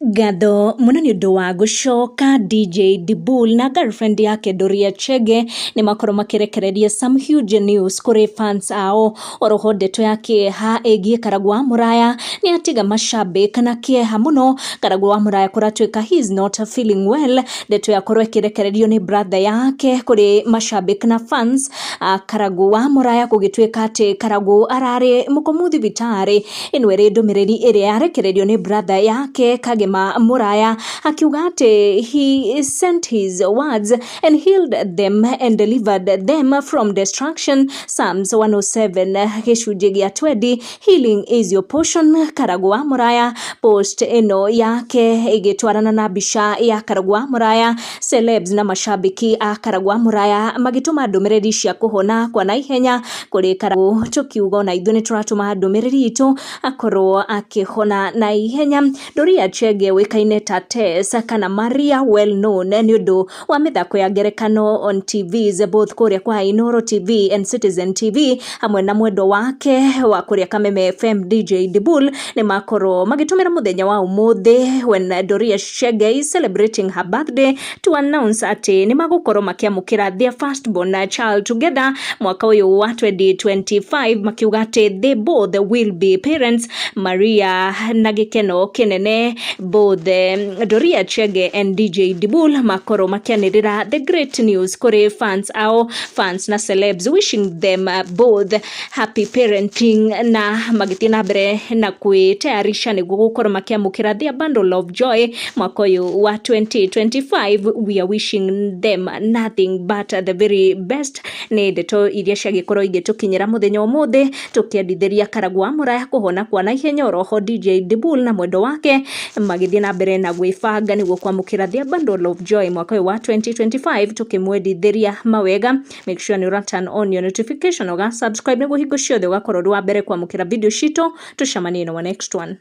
Ngatho mũno nĩ ũndũ wa gũcoka. DJ Dibul na girlfriend yake Doria Chege nĩ makorwo makĩrekereria some huge news kũrĩ fans ao. Oroho ndeto ya kĩeha ĩgiĩ Karagũ wa Mũraya nĩ atiga mashabik na kĩeha mũno. Karagũ wa Mũraya kũratuĩka he is not feeling well. Ndeto yakorwo ĩkĩrekererio nĩ brother yake kũrĩ mashabik na fans a Karagũ wa Mũraya, gũgĩtuĩka atĩ Karagũ ararĩ mũkomu thibitarĩ. Ĩno ĩrĩ ndũmĩrĩri ĩrĩa yarekererio nĩ brother yake Kagema Mũraya, akiuga atĩ he sent his words and healed them and delivered them from destruction, Psalms 107 gĩcunjĩ gĩa 20. Healing is your portion, Karagũ wa Mũraya. Post ĩno yake ĩgĩtwarana na mbica ya Karagũ wa Mũraya. Celebs na mashabiki a Karagũ wa Mũraya magĩtũma ndũmĩrĩri cia kũhona kwa naihenya kũrĩ Karagũ, tũkiuga ona ithuĩ nĩ tũratũma ndũmĩrĩri itũ akorwo akĩhona na ihenya. Doria Chege, ũĩkaine ta Tess kana Maria, well known nĩ ũndũ wa mĩthako ya ngerekano on TVs, both kũrĩa kwa Inooro TV and Citizen TV, hamwe na mwendwa wake wa kũrĩa Kameme FM DJ Dibul, nĩ makorwo magĩtũmĩra mũthenya wa ũmũthĩ, when Doria Chege is celebrating her birthday, to announce atĩ nĩ magũkorwo makĩamũkĩra their firstborn child together mwaka ũyũ wa 2025, makiuga atĩ they both will be parents. Maria na gĩkeno kĩnene, both Doria Chege and DJ Dibul makorwo makĩanĩrĩra the great news kũrĩ fans ao, fans na celebs, wishing them both happy parenting, na magĩthiĩ na mbere na kwĩtayarisha nĩguo gũkorwo makĩamũkĩra their bundle of joy mwaka ũyũ wa 2025. We are wishing them nothing but the very best. Nĩ ndeto iria ciagĩkorwo igĩtũkinyĩra mũthenya ũmũthĩ, tũkĩendithĩria Karagũ wa Mũraya kũhona kwa naihenya. Oroho DJ Dibul na mwendo wake magĩthiĩ na mbere na gwĩbanga nĩguo kwamũkĩra their bundle of joy mwaka ũyũ wa 2025, tũkĩmwendithĩria mawega. Make sure nĩ ũra turn on your notification, ũga subscribe nĩguo hingo ciothe ũgakorwo ũrĩ wa mbere kwamũkĩra video citũ. Tũcemanie in our next one.